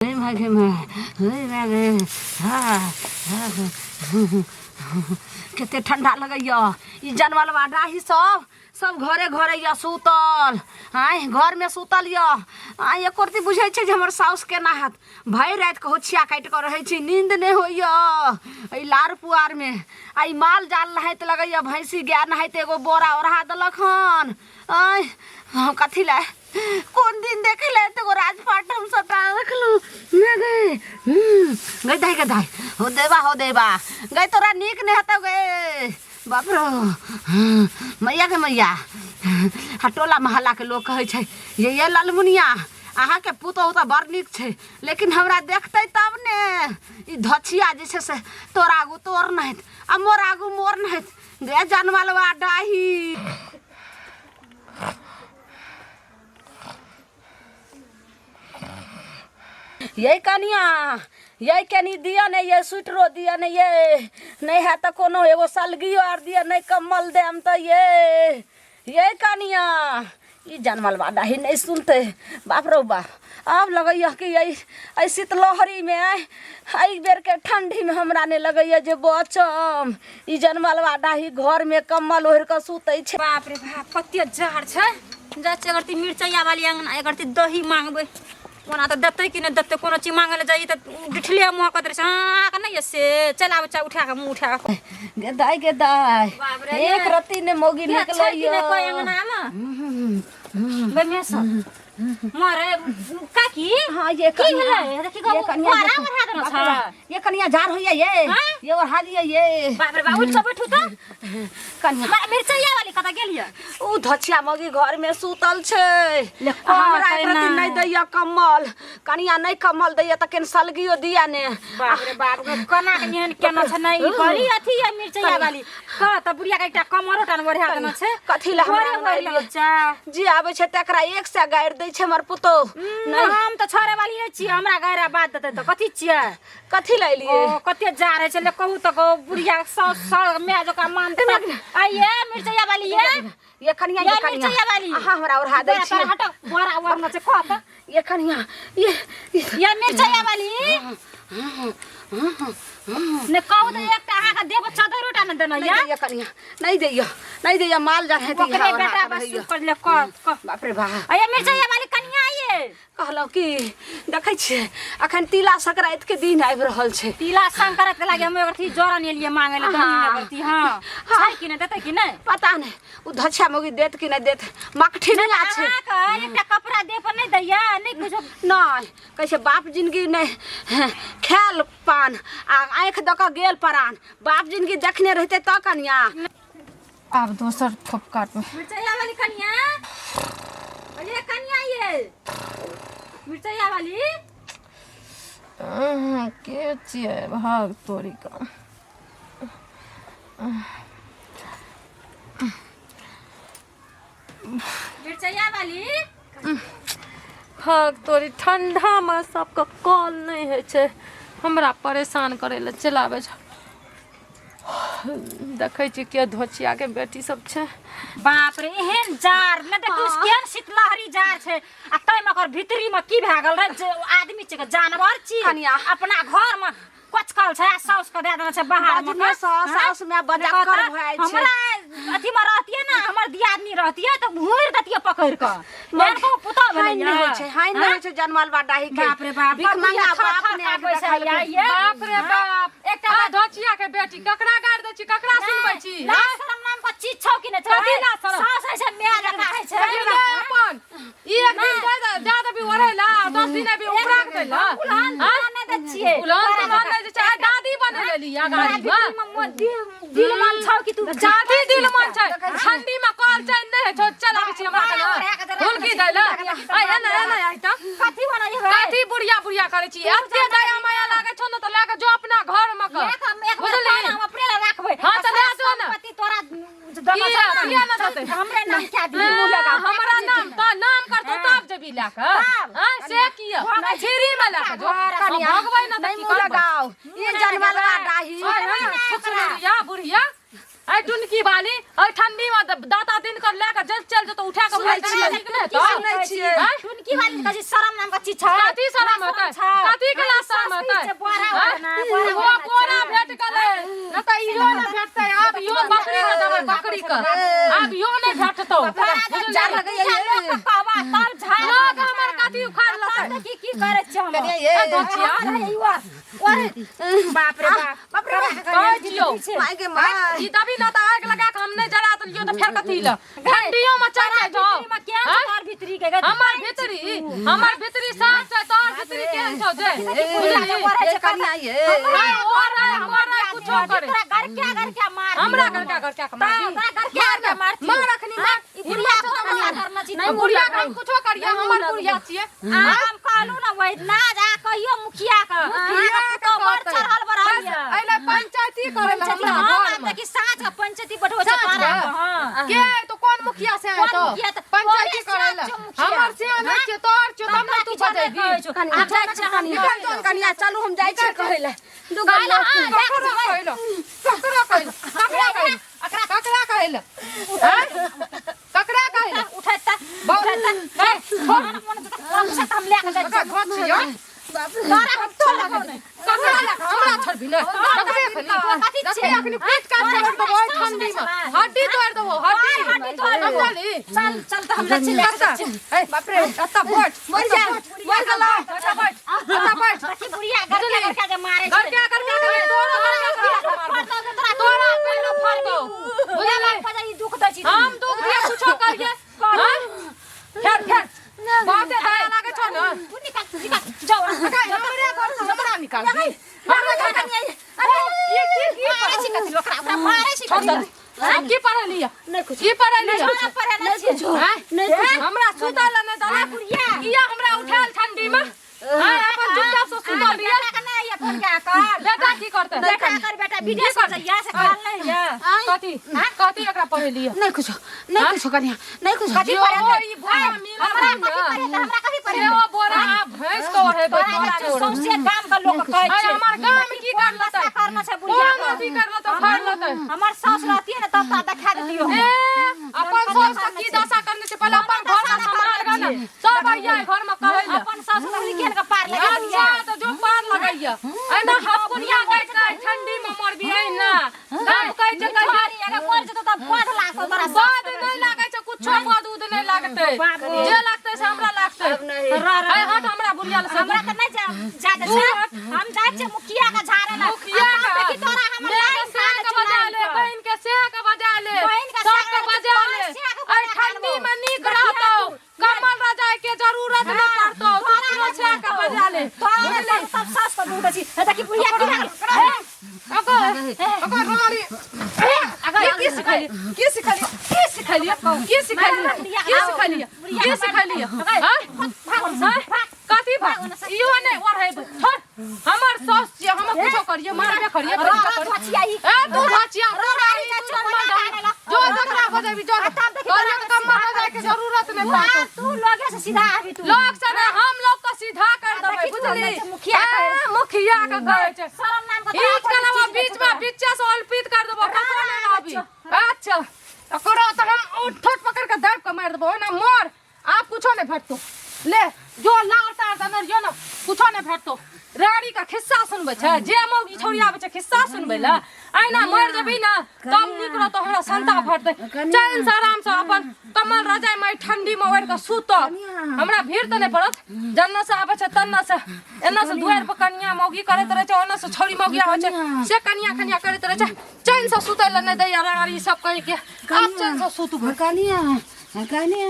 Hey my गे माय, hey my गे, हा, हा, कते ठंडा लगैया। ई जानवरवा डाही सब सब घरे घरे यऽ सुतल। आँय घरमे सुतल यऽ। आँय एको रत्ती बुझै छै जे हमर साउस केना हैत। भरि राति के होछिया काटि कऽ रहै छी, नींद नहि होइया एहि लार पुआरमे। आ ई माल जाल नहाइत लगैया, भैंसी गाय नहाइत एगो बोरा ओढ़ा देलक हन। आँय हम कथी लए कोन दिन देखे ले एगो राजपाट हम सबटा रखलहुँ ना गए। गई दाई, गई दाई, हो देबा, हो देबा गई, तोरा नीक नहीं हेतौ गे। बाप रो मैया के मैया, आ टोला मोहल्ला के लोग कहै छै ये ये ललमुनिया अहाँके पुतोहु तऽ बड़ नीक छै, लेकिन हमरा देखतै तब ने। ई धछिया जे छै से तोरा आगू तोर नहित आ मोर आगू मोर नहित। गे जानवरवा डाही। ये कनिया, ये कनी दिया ने, ये स्वेटरो दिया ने, ये नहीं है तो कोनो एगो सलगियो आर दिया नहीं, कम्बल देम तो ये कनिया। ई जानवल बाडा ही नहीं सुनते। बाप रो बाप, अब लगैया कि यही एहि शीतलहरी में एहि बेर के ठंडी में हमरा नहीं लगैया जे बचम। ई जनमलवा डाही घर में कम्बल ओढ़ि कऽ सुतै छै। बाप रे बाप, कते जाड़ छै। जाइ छियै अगरती मिरचैया वाली अंगना, अगरती दही मांगबै, ओना तऽ देतै कि नहि देतै। कोनो चीज मांगै लए जाइए तऽ डिठले मुँह कऽ दै छै। अहाँके नहि यऽ से चलि आबै छै उठा कऽ मुँह उठा कऽ। गे दाइ, गे दाइ, बाप रे, एक रत्ती ने मौगी के छै कि नहि कोइ निकलैया। अंगनामे? गै मेसा, मरे काकी। हाँ, ये की कनिया, भेलै? देखी ये गो, कनिया, बोरा ये ओढ़ा देने बाप छै। रे बाप, ये कनिया झाड़ होइया ये। हाँ? ये ओढ़ा दिया ये। बाप रे बाप, उठि कऽ बैठू तऽ। कनिया। मिरचैया वाली कतऽ गेल यऽ? उ धछिया मौगी घर में सुतल छै। ले, हमरा कहतै एक रत्ती ना। नहीं दैया कम्बल। कनिया नहीं कम्बल दैया तऽ केन सलगियो दिया ने। बाप रे बाप, कोना के एहन केना छै? नहि, ई बड़ी अथी यऽ मिरचैया वाली। कह तऽ बुढ़िया के एकटा कमरो टा ने ओढ़ा देने छै। कथी लए हमरा घरे अंगना ओढ़ि एलियै? लेलक छै। जे आबै छै तकरा एक सए गारि दै छै हमर पुतोहु। नहि, हम तऽ छोड़े वाली नहि छियै, हमरा गारि बात देतै तऽ कथी छियै? कथी लए एलियै? ओ कते जा रहै छै, ले कहू तऽ गो बुढ़िया सौ सौ माय जकाँ मानतै। आइये मिरचैया वाली ये। ये कनिया, ये ये कनिया। मिरचैया वाली। अहाँ हमरा ओढ़ा दै बोरा छियै। हटो, बोरा ओढ़ना छै, कह तऽ। ये कनिया, ये ये मिरचैया वाली। ने कहू तऽ एकटा अहाँके देब चदरो टा ने देने नहीं यऽ। दैया कनिया, नहीं दैया, नहीं दैया, माल जा है। ओकरे बेटा बस कर ले, कह कह। बाप रे बाप। आइये मिरचैया वाली कनिया आइये। कहलहुँ कि देखै छियै अखन तिला संक्रांति के दिन आबि रहल छै। तिला संक्रांति के लागे हम अथी जरन एलियै मांगे ले दही अगरती। हाँ, छै कि नहि देतै कि नहि पता नहि, ओ धछिया मौगी देत कि नहि देत। मकठी नहि छै। अहाँके एकटा कपड़ा दे पर नहि दैया नहि कुछो? नहि, कहै छै बाप जिंदगी नहि खायल पान आ आँखि दऽ कऽ गेल परान। बाप जिंदगी देखने रहितै तऽ कनिया। आब दोसर ठोप काटबै। मिरचैया वाली कनिया, अरे कनिया, ये मिरचैया वाली। के छियै? भाग तोरी का। मिरचैया वाली। भाग तोरी, ठंडामे सबके कॉल नहि होइ छै, हमरा परेशान करै लए चलि आबै छै। देखै छी के धोचिया के बेटी सब छै। बाप रे, एहन जार ने देखू, केहन शीतलहरी जार छै आ ताहिमे ओकर भीतरी में की भए गेल रहे जे आदमी छै कि जानवर छी? कनिया। अपना घर में कोचकल छै आ साउस के दए देने छै बाहर में। बजने सँ साउस माय बजक्कर भए जाइ छै। हमरा अथी में रहतियै ने, हमर दियादनी रहतियै तऽ घूरि देतियै पकड़ि कऽ। एहन कहूँ पुतहु भेलै हानि नहि होइ छै, हानि नहि होइ छै जनमल बा डाही के। बाप रे बाप, भीख मंगा थर बाप थर ने काँपै छै, देखलकै। आइये। बाप रे बाप, एकटा आ धोचिया के बेटी ककरा गारि दै छी, ककरा सुनबै छी? लाज शरम नाम के चीज छौ कि नहि छौ? कथी लाज शरम? साउस होइ छै, माय जकाँ होइ छै। कथी ले अपन ई एक दिन दे दे, दे देबी ओढ़ै ला, 10 दिन अभी उपरा के दै ला। उलहन दुल्हन नहि दै छियै। उलहन दुल्हन नहि दै छै, आइ दादी बनै लेली आ तोरा गाड़ी भीतरी में मोन दिल मन छौ कि तू जादी दिल मन छै? ठंडी में कल चैन नहि होइ छौ, चल आबै छी हमरा कने हुलकी दै ला। आइ एना एना आइ तऽ कथी बनै हेबै? कथी बुढ़िया बुढ़िया करै छी? एते दया माया लागै छौ ने तऽ लए कऽ जो अपना घर में कर। एक हम एक बेर बुझली? पान हम अपने ला राखबै। हाँ, तऽ लए जो ने। संपत्ति तोरा देना किया छै किया ना देतै? हमरे नाम क्या दिही? मुँह लगा हमरा नाम तऽ नाम करतौ तब जेबी लए कऽ। तब। आँय, से किया छिरी में लए कऽ जो। कनिया, भगबै ना तऽ नहीं की मुँह करबै? लगाओ। ई जनमलवा डाही। आँय, आँय, छुछुनरिया बुढ़िया। ऐ टुनकी वाली ऐ ठंडी में दाता दिन कर ले के जल चल जतो उठा के सुनै मार छियै। ठीक ने तो सुनै छियै। हैं? टुनकी वाली के शरम नाम के चीज छै कथी शरम हेतै? कथी के ला शरम हेतै? बोरा हैं? ना बोरा वो बोरा भेट गेलै न तऽ इहो ने भेटतै आब इहो बकरी के देबै बकरी के आब इहो नहि भेटतौ जार लगैया ये। लोग कहवा तब झाड़ लोग हमर कथी उखाड़ लेतै तब की की करै छै हम कनिया ये। ए, दोचिया। बाप रे बाप बाप रे बाप। कहै छियौ माय गे माय ई दबी न तऽ आगि लगा के हम नहि जरा देलियौ तऽ फेर कथी लए ठंडियो में चढ़ जाउ भीतरी में केहन हैं? छै तोहर भीतरी के गे? हमर भीतरी हमर भीतरी साफ छै तोहर भीतरी केहन छौ जे बुझली ये कनिया ये आय, और आय, हमर आय, कुछो करे तोरा घर क्या घर क्या मार हमरा घर का क्या मार तोरा घर क्या घर क्या मार मार अखनी मार ई बुढ़िया को मार करना छी नहीं बुढ़िया के हम कुछो करिए हमर बुढ़िया छियै हम कहलू ना वही ना जा कहियो मुखिया के मुखिया के तो बड़ कहतै। चढ़ल बढ़ल ये एहि पंचायती करे ला पंचायती हमरा हम घर आब में देखी साँझ के पंचायती बैठबै छै साँझ पारा के? के, हां के तो कौन मुखिया से आए कौन तो मुखिया त- पंचायती तोरे करे ला सियान छौ मुखिया। हमर सियान नहीं छियै तोहर छियौ तब ने तू बजेबी कनिया कनिया कनिया कनिया चलू हम जाइ छियै कहै लए दू कहै लए, गो हाँ, ककरा कहै ला ककरा कहै ला ककरा कहै ला ककरा कहै ला हैं? ककरा कहै ला उठै त बहुत उठै त मन मन त हम हम ले के जाइ ककरा घर छियौ तोरा हम तोरा ककरा लए हमरा छोड़बी ने देखबे अखनी कथी देखबे छियै? अखनी पीट काट के छोड़ देबो ओहि ठंडी में हड्डी तोड़ देबो हड्डी हड्डी तोड़ देबो। समझली चल चल त हम ले छी ले के जाइ छी। ए बाप रे एतऽ बैठ मर जा मर गेलौ एतऽ बैठ एतऽ बैठ देखी बुढ़िया घर के घर के जे मारे घर के घर के घर तोरो घर के घर के मारबो। तोरा पहिलो फड़तौ बुझलै बुझलै दुख दै छी हम दुख दिया कुछो करिए हाँ? फेर फेर बहुते दया लागै छौ ने तू निकाल निकाल जाओ हमरे घर से हमरा निकाल दी हमरा घर से अरे की की की मारे छी कथी ओकरा ओकरा मारे छी छोड़ कथी दे हम की पढ़लियै नहि कुछ की पढ़लियै हमरा पढ़े नहि छी हैं? नहि कुछ हमरा सुतल नहि देलक बुढ़िया। किया हमरा उठायल ठंडी में हैं अपन चुपचाप से सुतल रहियै बेटा के नहि ये फोन के कर बेटा की करतै बेटा कर बेटा विदेश में जइया से कहल नहीं ये कथी कथी एकरा पढ़ेलियै नहि कुछ नहि कुछ कनिया नहि कुछ कथी जो पढ़े ई भोरा मिलल हमरा है कथी पढ़े ने, हमरा कथी पढ़े सेहो बोरा आ भैंस के ओढ़ेबै तोरा के ओढ़ेबै। सौंसे गाम के लोग कहै अरे छै हमर गाम की कर लेतै करना छै बुढ़िया कोन अथी कर लेतै फाड़ लेतै हमर सास रहती है ना तब ता देखा देतियो ए अपन सास के की दशा करने छै पहिले अपन घर के सम्हाल ग ने सब आइया घर में कहै ले अपन सास रहली केन के पार लगा अच्छा तो जो पार लगैया एना हफकुनिया कहै छै ठंडी में मरबी एना सब कहै छै कहिया अगर मर जेतो तब बद लागतो तोरा बद नहि लागै छै कुछो बद उद नहि लागतै जे लागतै से हमरा लागतै रह रह ऐ हट हमरा बुढ़िया लग से हमरा के नहीं जा जा दे दूर हट। हम जाइ छियै मुखिया के झाड़े ला मुखिया आ तब देखी तोरा हमर के लाइन से के बजा ले बहिन के से के बजा ले बहिन के सब से के के बजा पाँच ले से के ऐ बजा ठंडी लेबो। में नीक रहतौ कमल रजाई के जरूरत नहीं पड़तौ तू अपनो से के बजा ले तोरा सब सब सास पर दूध छी देखी बुढ़िया की लागल अगर अगर रोरी अगर की सिखैली की सिखैली की सिखैली की सिखैली की सिखैली की सिखैली हां कथी भा इहो नहि ओढ़ेबै छोड़ हमर सास छियै हम कुछो करियै मारबे करियै धोचिया ई ए तू धोचिया जो जकरा बजेबी जो तोरा के कम्मर बजाय के जरूरत नहि पड़तौ तू लोगे से सीधा आबी तू लोग से ने हम लोग के सीधा कर देबै देखी तू बुझली बोलै छै, मुखिया कहै ए, मुखिया के कहै छै शरम नाम के तोरा ईट के अलावा कोई चीज बीच में बीचे से अल्पित कर देबो ककरो नहि रहबी अच्छा ककरो तऽ हम ठोट पकड़ के दाबि के मारि देबो ओना मर आब कुछो नहि भेटतो ले जो लार तार दने रहियो ने कुछो नहि भेटतो रानी का खिस्सा सुनबै छै जे मौगी छौड़ी आबै छै खिस्सा सुनबै लए अहिना मरि जेबही ने तब नीक रहतौ हमरा संता भेटतै चैन से आराम से अपन कमल रजाई में ठंडी में ओढ़ि कऽ सुतब हमरा भीड़ तऽ नहि पड़त जन्ना से आबै छै तन्ना से एन्ना से दुआरि पर कनिया मौगी करैत रहै छै ओन्ना से छौड़ी मौगी आबै छै से कनिया कनिया करैत रहै छै चैन से सुतै लए नहि दैया रानी सब कहिके आब चैन से सुतबै कनिया कनिया।